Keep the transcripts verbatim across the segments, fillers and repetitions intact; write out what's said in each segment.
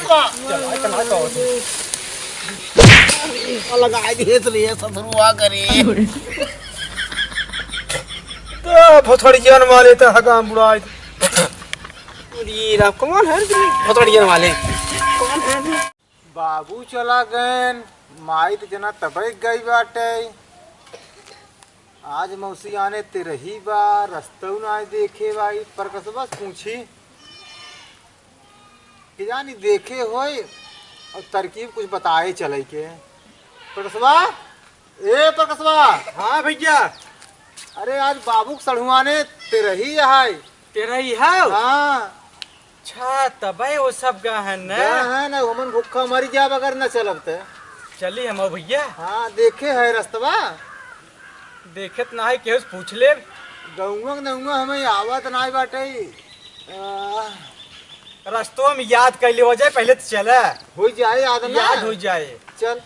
चला, चला, तो। लगा दिए तो ये ससुरुआ करे। तो भोथड़ियन वाले तो हगाम बुड़ाई। अरे राम, कौन है रे? भोथड़ियन वाले। कौन है रे? बाबू चला गएन, माई तो जना तबे गई बाटे। आज मौसी आने ते रही बा, रस्तौ ना देखे बाई, प्रकसवा से पूछी। कि जानी देखे होई और तरकीब कुछ बताए चले के। प्रकसवा, ए प्रकसवा। हाँ भैया। अरे आज बाबू के सढ़ुआने ते रही है। ते रही है? हाँ। अच्छा, तबे वो सब गा है न? गा है न, हमन भूखा मर जाब अगर न चलब त। चली हम भैया। हाँ, देखे है रस्तवा। देखत ना है, केहू से पूछ ले। गौवा नौवा हमें आवत ना बाटे। आ, रस्तवा में याद कर ले हो जाए, पहले तो चला। हो जाए याद ना। याद हो जाए। चल,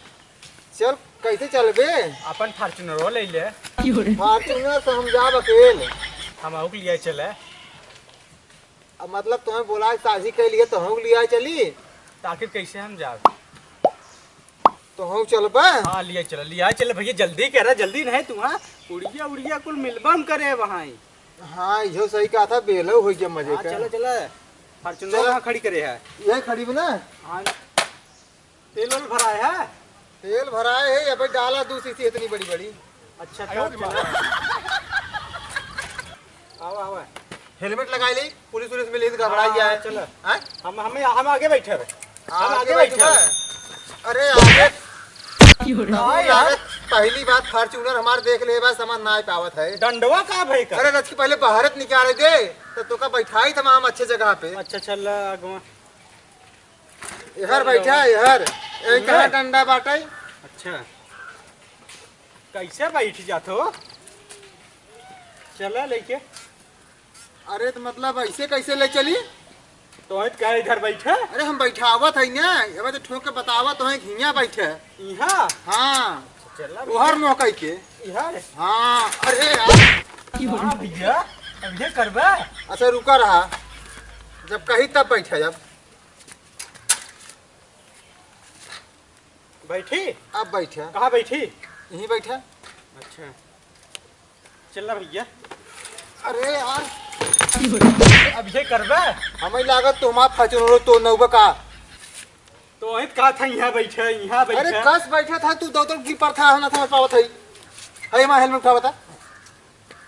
चल, कैसे चलबे? अपन Fortuner ले ले। Fortuner से हम जाब अकेल। हम आउक लिया चले। अब मतलब तुम्हें बोला साझी के लिए तो हम लिया चली। तो आखिर कैसे हम जाब? तो हम चलबे? हाँ, लिया चले, लिया चले भैया, जल्दी करा, जल्दी नहीं तू, हाँ? उड़िया, उड़िया कुल मिलबम करे वहाँ ही। हाँ, इहो सही कहा था, बेलो हो गया मजे हाँ, का। चला, चला। Fortuner चला। कहाँ खड़ी करे है? यही खड़ी बना। हाँ। तेल वेल भराए है? तेल भराए है, अबे डाला दो शीशी इतनी बड़ी बड़ी। अच्छा, अच्छा, चला। आवा, आवा। Helmet लगाई ले, पुलिस उलिस मिली तो घबराई हाँ, जाए। चला। हाँ? हम, हम, हम आगे बैठे हैं। हम आगे आगे बैठे बैठे हैं। हैं। अरे आगे। क्यों रे? हाँ, यार। पहली बात Fortuner हमार देख ले बा, समझ ना आ पावत है। डंडवा का भाई का? अरे रच के पहले बाहर निकाले दे, तो तोका बैठाई तमाम अच्छे जगह पे। अच्छा, चल अगवा। एहर बैठा, एहर। एहर कहाँ डंडा बाटे? अच्छा। कैसे बैठ जात हो? चला लेके। अरे तो मतलब ऐसे कैसे ले चली? तो है कहे इधर बैठे? अरे हम बैठावत है ना, अब तो ठोक के बतावत है कि हियाँ बैठे। यहाँ? हाँ। चला ओहर मुँह कह के। इधर? हाँ, अरे यार। हाँ भैया, अब ये करबा? अच्छा रुका रहा, जब कही तब बैठे जब। बैठी? अब बैठा। कहाँ बैठी? यहीं बैठा। अच्छा, चला भैया। अरे यार। अब ये करबा? हमें लागत तो हमार Fortuner तो नौबा का। तो वहीं कहा था, यहाँ बैठा, यहाँ बैठा। अरे कस बैठा था तू, दौतर गिर पड़ था, हम ना समझ पावत है। है हमारा helmet उठावा था।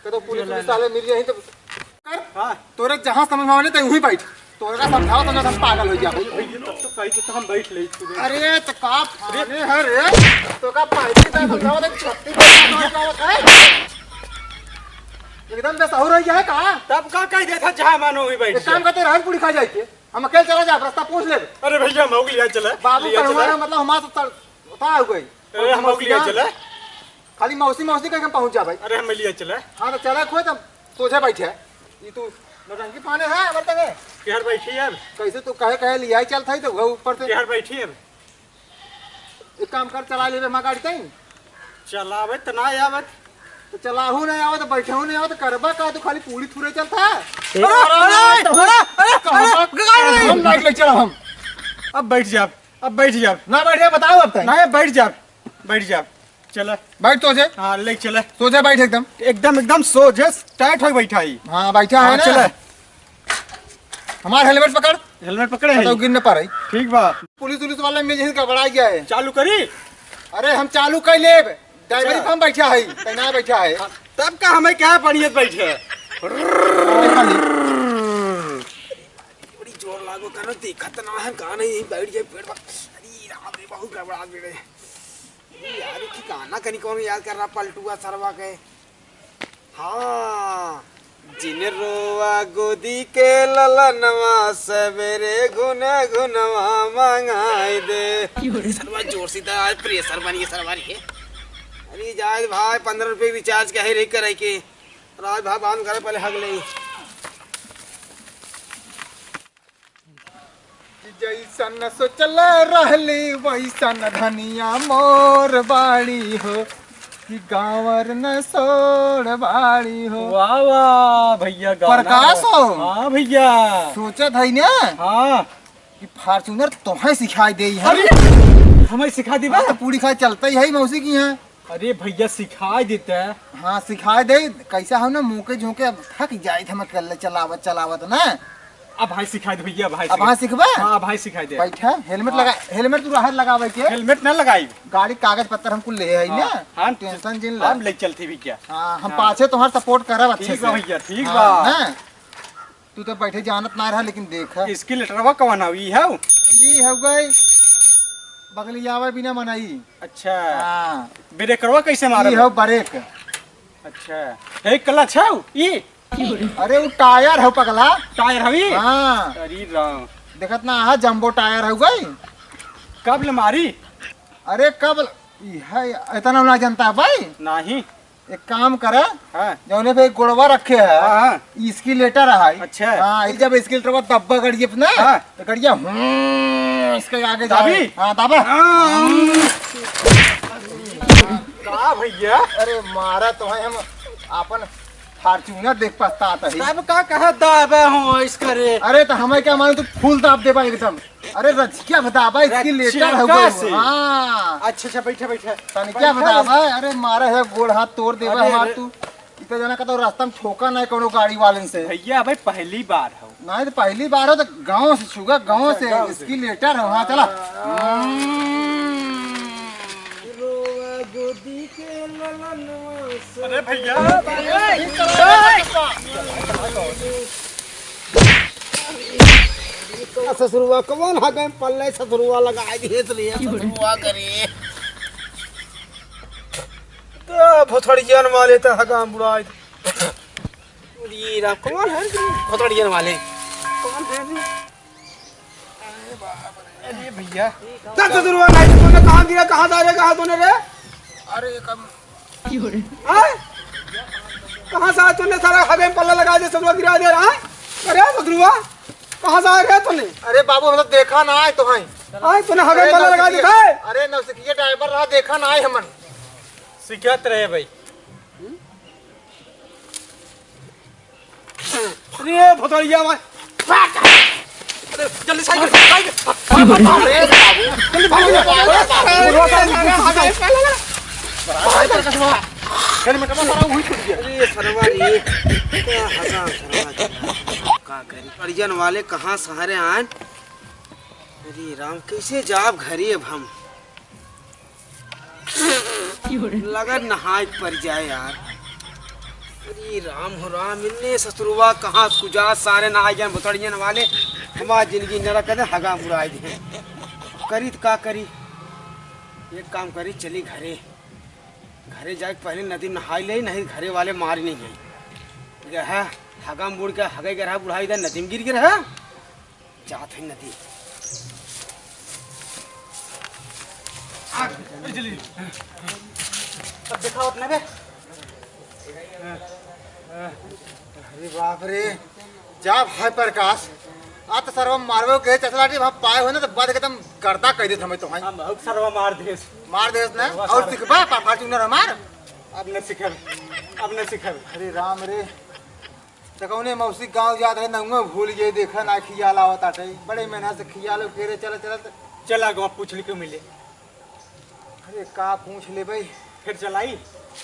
कतो पुलिस उलिस वाले मिल जाही तो कर। हाँ। तोरे जहाँ समझ में आवे तो वहीं बैठ। तोरे का समझावा तो ना हम पागल हो गया भाई। भाई, ये तब तो कही तो हम बैठ ले तू। अरे तो का फाने है रे? तो का पाइप की तरह समझावा तो छत्ती पे समझ में आवत है? एकदम बेसहुर हो गया है का? तब का कह देता जहाँ मानो वहीं बैठ एक काम जा। करते रहन पूरी खा जाए के। हम अकेले चला जा, रास्ता पूछ ले। अरे भैया, हम लिया चला। बाबू लिया कहवा चला। है, मतलब हमारा तो तड़-, उठा हो गई। अरे हम मौसी लिया जान। चला। खाली मौसी मौसी कह के हम पहुँच जा भाई। अरे हम लिया चला। हाँ तो चला खोए तुम। सोझे बैठे। ई तू नौटंकी फाने है, अबर तंगे। केहर बैठी है? कैसे तू कहे, कहे लिया ही चलत है तो वो ऊपर से। केहर बैठी है? एक काम कर, चला ले रे हमार गाड़ी तई। चलावे त ना आवत। तो चलाहू नहीं आवत, बैठहू नहीं आवत, करबा का, तू खाली पूरी थुरे चलत है। अरे, अरे, अरे, अरे, अरे, हम गाड़ी ले चला हम। अब बैठ जा, अब बैठ जा। ना बैठ जा, बताओ अब तई। ना, बैठ जा, बैठ जा। चला। बैठ सोझे। हाँ, ले चला। सोझे बैठ एकदम। एकदम, एकदम सोझे, tight हो बैठा ही। हाँ, बैठा है हाँ, ना। चला। हमार helmet पकड़। Helmet पकड़े है। तो गिर न पा रही। ठीक बा। पुलिस उलिस वाला में यही गड़बड़ा गया है। चालू करी? अरे, हम चालू कर लेब। Driver चला। हम बैठा है, तैनात बैठा है। हाँ, तब का हमें क्या बढ़िया बैठे? बड़ी जोर लागो, करो देखत ना है, कहाँ नहीं, यहीं बैठ जाए पेड़ पर। अरे राम रे, बहुत गड़बड़ा गए। अरे यार, ये ठिकाना कहीं कौन याद कर रहा, पलटुआ सरवा के। हाँ, जिन रोवा गोदी के ललनवा, सवेरे घुन घुनवा मंगाई दे। अरे सरवा जोर से दे, आज pressure बनी है सरवा रे। अरे जाए भाई, पन्द्रह रुपये recharge का है रे करे के। राज भाई बांध करे पहले हग ले। कि जैसन सोचल रहली वैसन धनिया मोर बाड़ी हो, कि गाँवर न सोर बाड़ी हो। वाह, वाह, भैया, गाना प्रकाश हो। हो। हाँ, भैया। सोचत है ना? हाँ। Fortuner तोहे सिखाई देई है। अरे, हमें सिखाई देबा? हाँ, तो पूड़ी खाए चलते ही है मौसी की यहाँ। अरे भैया, सिखाई देते। हाँ, सिखाई दे। कैसा हो ना, मुँके झोंके अब थक जाए थे, हम अकेले चलावत चलावत ना। अब भाई सिखाई दे भैया, भाई अब सिखाई भाई दे। सिखबा? हाँ, भाई सिखाई दे। बैठा, helmet हाँ। लगा, helmet तू राहत लगावे के। Helmet ना लगाई। गाड़ी कागज पत्तर हम कुल ले आई ना। हाँ, हम tension जिन ला। हम ले चलती भैया। हाँ, हम हाँ। पाछे तुम्हार support करब अच्छे ठीक बा से। भैया, ठीक हाँ, बा। ना? तू तो बैठे जानत ना रहा, लेकिन देख। इसकी लेटरवा कवन हव? ई हव? ई हव गई बगलियावा बिना मनई। अच्छा। हाँ। ब्रेकरवा कैसे मारब? ई हव ब्रेक। अच्छा। ए, clutch हव? ई? अरे, उ टायर हव पगला। टायर हव ई? हाँ। अरे राम। देखत ना, हाँ, jumbo टायर हव गई। कब ले मारी? अरे, कब ल-, ई है, इतना ना जनता है भाई। नहीं। एक काम करे, हाँ। जौने पे एक गोड़वा रखे है, हाँ, हाँ। Escalator है। अच्छा। हाँ, ई जब Escalatorवा दब्बा गड़िए पे ना, हाँ। तो गड़िया, हम्म, इसके आगे दाबी? जाए। हाँ, दाबा। हाँ। का भैया? अरे मारा तो है, हम अपन Fortuner देख पछतात है। तब का कहा दाबा हो इस करे? अरे तो हमें क्या मालूम, तू full दाब देबा एकदम। अरे रचिया बताबा, Escalator हो रचिया गई। से? हाँ। अच्छा, अच्छा, बैठा, बैठा। तनी क्या बैठा। बताबा? अरे मारा है, गोड़ हाथ तोड़ देबा अरे, हमार अरे। तू। इतना जना का तो रास्ता में ठोका नहीं कोनो गाड़ी वालन से। भैया, भाई पहली बार हो। नहीं तो पहली बार हो तो गाँव से छुआ, गाँव अच्छा, से गाँव से। Escalator हो। हाँ, चला। हाँ। हम्म। अरे भैया। ससुरवा कौन हगम पल्ले ससुरवा लगाए दिए तो रे ससुरवा करे। तो भोथड़ियन वाले तो हगम बुड़ाए। ये राम कौन है रे? भोथड़ियन वाले। कौन है रे? अरे भैया। चल ससुरवा, नहीं तो तूने कहाँ गिरा, कहाँ जा रहे, कहाँ तूने रे? अरे कम हाँ? कहाँ से आज तूने सारा हगम पल्ला लगा दिया, ससुरवा गिरा दिया, हाँ? अरे ससुरवा, कहाँ से आ रहे तूने? अरे बाबू, हम तो देखा ना आए तो हैं। हाँ, तूने हगम अरे पल्ला लगा नौसिखिया, दिया है? अरे नौसिखिया driver रहा, देखा ना आए हमन। सिखात रहे भाई। अरे भोतड़िया भाई। अरे जल्दी साइकिल, साइकिल। अरे बाबू। जल्दी भाग जा। अरे बाबू। अरे, अरे, अरे, अरे, अरे, अरे, अरे, हेलमेट में सारा वही छूट गया। अरे सरवा रे, क्या हगा सरवा रे। का करी? परिजन वाले कहाँ सहारे आन? अरे राम, कैसे जाब घरे अब हम? लगत नहाए के पड़ जाए यार। अरे राम हो राम, इन्ने ससुरवा कहाँ कुजा सारे नहाए जाए भोतड़ियन वाले। हमार जिंदगी नरक है, हगा बुड़ाए दे। करी त का करी? एक काम करी, चली घरे। घरे जाए के पहले नदी में नहाई ले, नहीं घरे वाले मारी नहीं है। यह हगा मुड़ के हगे गिरा बुढ़ाई दे, नदी में गिर गिरा। जात है नदी। आ, ए, जल्दी। अब देखा अपना बे। अरे बाप रे, जा भाई प्रकाश, आ तो सरवा मारवे के चचलाटी भाई पाए हो ना तो बाद एकदम गर्दा कह देत हमें तो भाई। हम अब सरवा मार देस। मार देस ना, सरवा और सारा। सिखबा पा-, Fortuner हमार। अब न सिखब, अब न सिखब। अरे राम रे, त कौने मौसी गाँव जात रहे, नउआ भूल गए, देखा ना खियाल आवत आटे। बड़े मेहनत से खियाल फेरे चला चला त चला गवा पूछ ली के मिले। अरे का पूछ ले भाई? फिर चलाई?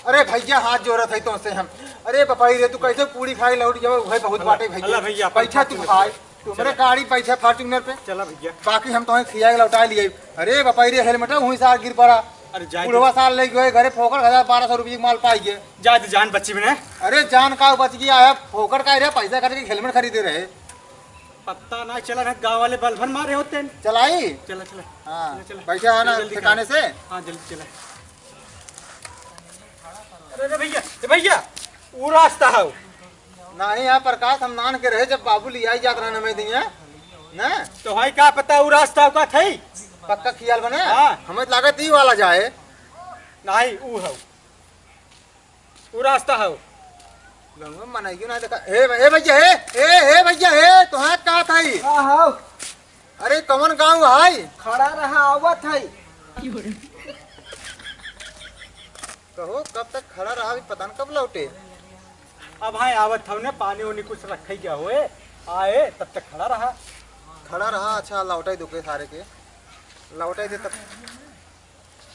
अरे भैया हाथ जोड़त है तुमसे हम। अरे बपाई रे, तू कैसे पूरी खाई लौट जावे, वही बहुत अल्लाह, बाटे भैया। अल्लाह भैया, अपन बैठा तू Fortuner भाई, पे। तू हमरे चला। गाड़ी बैठा Fortuner पे। चला भैया। बाकी हम तुम्हें खिया के लौटा लिए। अरे बपाई रे, हेलमेट वहीं सार गिर पड़ा। अरे जाए बुढ़वा दे। सार ले गए घरे, फोकट हजार बारह सौ रुपये की माल पाई गए। जाए दे, जान बची बने। अरे जान का बच गया है, फोकट का रे, पैसा खर्च के हेलमेट खरीदे रहे। पता ना चला ना, गाँव वाले बलफन मारे होते हैं। चलाई? चला, चला। हाँ, चला, चला। बैठा है ना जल्दी ठिकाने करा। से? हाँ, जल्दी चला। अरे, अरे भैया, ए भैया, वो रास्ता है। नहीं यार प्रकाश, हम नान के रहे जब बाबू लियाई जात रहे हमें दिया, ना? तो भाई का पता वो रास्ता का था ही? पक्का खियाल बने? हाँ। हमें तो लागत ई वाला जाए। नहीं, ऊ है। ऊ रास्ता है। गंगा मनइयो ना देखा। ए, ए भैया, ए, ए, ए भैया, ए, तोहार का था ई? का हौ? अरे कौन गाँव है? खड़ा रहा, आवत है। कहो कब तक खड़ा रहा, अभी पता न कब लौटे। अब हाँ आवत हव ने, पानी उनी कुछ रखे गया होए, आए तब तक खड़ा रहा। खड़ा रहा, अच्छा, लौटाई दो के सारे के, लौटाई दे तब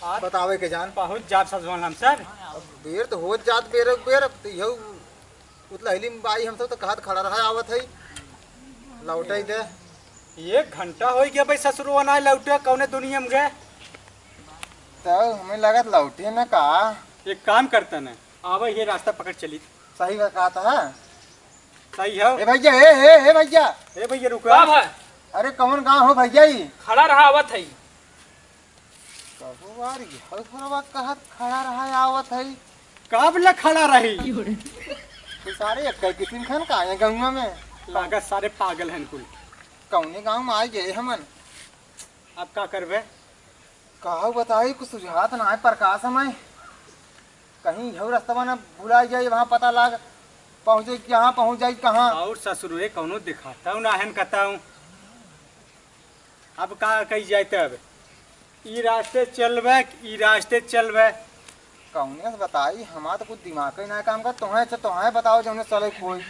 आज बतावे के जान। पहुँच जाब ससुराल हम सब। अब बेर तो होत जात बेर, बेर, अब तो यहू उतला हिली में बाई, हम सब तो कहत खड़ा रहा, आवत है, लौटाई दे। एक घंटा होइ गया भाई, ससुरवा ना लौटे, कौने दुनिया में गए? तो हमें लगत लौटे न का। एक काम करता न, आवे ये रास्ता पकड़ चली। सही बात कहा था। सही है। ए भैया, ए, ए, ए भैया। ए भैया, रुको। का भाई? अरे, कौन गाँव हो भैया ई? खड़ा रहा, आवत है। कबो यार, यह बुढ़वा कहत खड़ा रहा, आवत है। कब ले खड़ा रही? तो सारे एक किस्म खन का है गौवा में। लागत सारे पागल हैं कुल। कौने गाँव में आ गए हमन? अब का करबे? काहू बताई, कुछ सुझात ना है प्रकाश में। कहीं यहू रस्तवा न भुलाई जाई, वहाँ पता लाग पहुँचे, कहाँ पहुँच जाई, कहाँ। और ससुरे कौनो दिखाता हूँ ना हन कहता हूँ। अब का कही जाए तब? ई रास्ते चलबे, ई रास्ते चलबे। कौने से बताई, हमार तो कुछ दिमाग ही ना काम कर। तोहें, अच्छा, तोहें बताओ जौने चले कोई।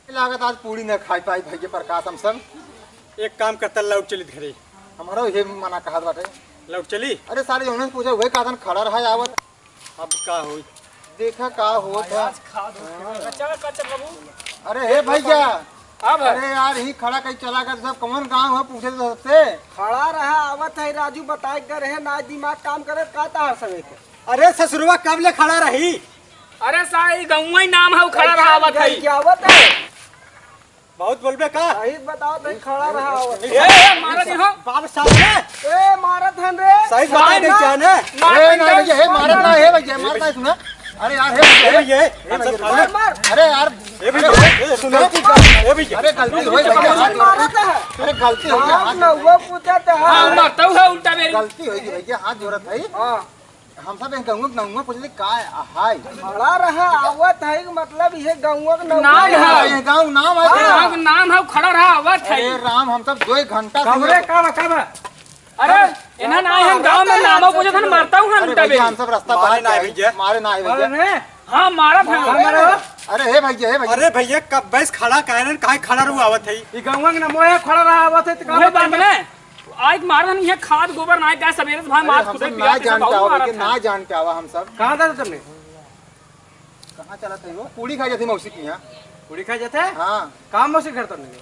लागत आज पूड़ी न खाई पाई भैया प्रकाश हम सब। एक काम करता, लौट चली घरे। हमारो ये मना कहत बाटे। लौट चली? अरे सारे जौने से पूछे, वही कहतन खड़ा रहा आवत। अब का होई? देखा का होत है। आज खा दो। बच्चा, बच्चा बाबू। अरे हे भैया। हाँ भाई। अरे यार, ही खड़ा कहीं चला गया सब, कौन गाँव है पूछे तो सबसे। खड़ा रहा, आवत है राजू, बताए कर रहे ना, दिमाग काम करे का तार समय के। अरे ससुरवा कब ले खड़ा रही? अरे साई, गौवा ही नाम है, खड़ा रहा, आवत है। क्या आवत है? बहुत बोलबे का? सही बताओ, तो खड़ा रहा आवत है। ए, ए, मारा नहीं हो। बाप साहब रे। ए, मारत हन रे। सही बता दे मार, क्या ने? मार, ए, ना मार, भैया, हे मारत ना, हे भैया, मारत ना, सुना। अरे यार, हे भैया, ए भैया, हे भैया, मार, मार। अरे यार, ए भैया, अरे, ए, सुनो। गलती कर, ए भैया। अरे गलती हो गई भैया, हाथ जोड़। मारत है। अरे गलती हो गई, हाथ ना, जोड़। वो पूछा था। हाँ, मारता हूँ, उल्टा मेरी। गलती हो गई भैया, हाथ जोड़त है। हाँ। हम सब एक गंगू, गंगू पूछले का हाय? खड़ा रहा, आवत है, मतलब ये गंगू के नाम नाम है। है। ये गाँव नाम है अरे, तेरा। हम नाम है, खड़ा रहा, आवत है। अरे राम, हम सब दो एक घंटा से कमरे का बा, का बा? अरे, इन्हें ना, हम गाँव में नाम पूछे थे, मारता हूँ हम अरे उल्टा भैया, बेरी। हम सब रास्ता मारे बाहर ना जाए। भैया। मारे ना आए भैया। मारे ने? हाँ, मारा था। हाँ, मारा। अरे हे भैया, हे भैया। अरे भैया, कब बैस खड़ा काहे न, काहे खड़ा रहू आवत है? ई गंगू के नाम है, खड़ा रहा, आवत है, तो का वही बात बताएंगे? ने। आज मारन, ये खाद गोबर ना, का सवेरे से भाई अरे, मार हम खुदे सब पिया ना के जान बहुत पावा मारत भैया, है। ना जान पावा हम सब। कहाँ जाते तुमने? कहाँ चलत है वो? पूड़ी खा जाती मौसी के यहाँ। पूड़ी खा जाते हैं? हाँ। कहाँ मौसी घर तुमने?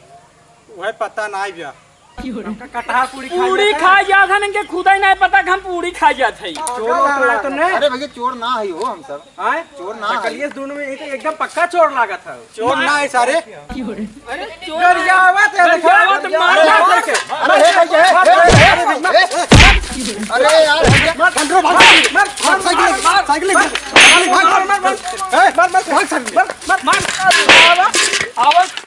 वह पता ना भैया। हमका कटहा पूड़ी खा पूड़ी जाते हैं। खा जात है, इनके खुदा ही नहीं पता कि हम पूड़ी खा जात है। चोर वोर तो नहीं तुमने? अरे भैया, चोर ना है हो हम सब। आए? चोर ना है। चकलिए दोनों में एक, एकदम पक्का चोर लागत है। चोर ना है सारे। अरे चोर गरियावत है, गरियावत, मार, मार, मार। अरे, हे भैया, हे, हे, हे, हे, हे। अरे यार, भैया। मार, मार, मार, मार, साइकिल, मार, साइकिल, मार, मार, मार, मार, ए, मार, मार, भाग साइकिल। मार, मार, मार, मार। आवाज।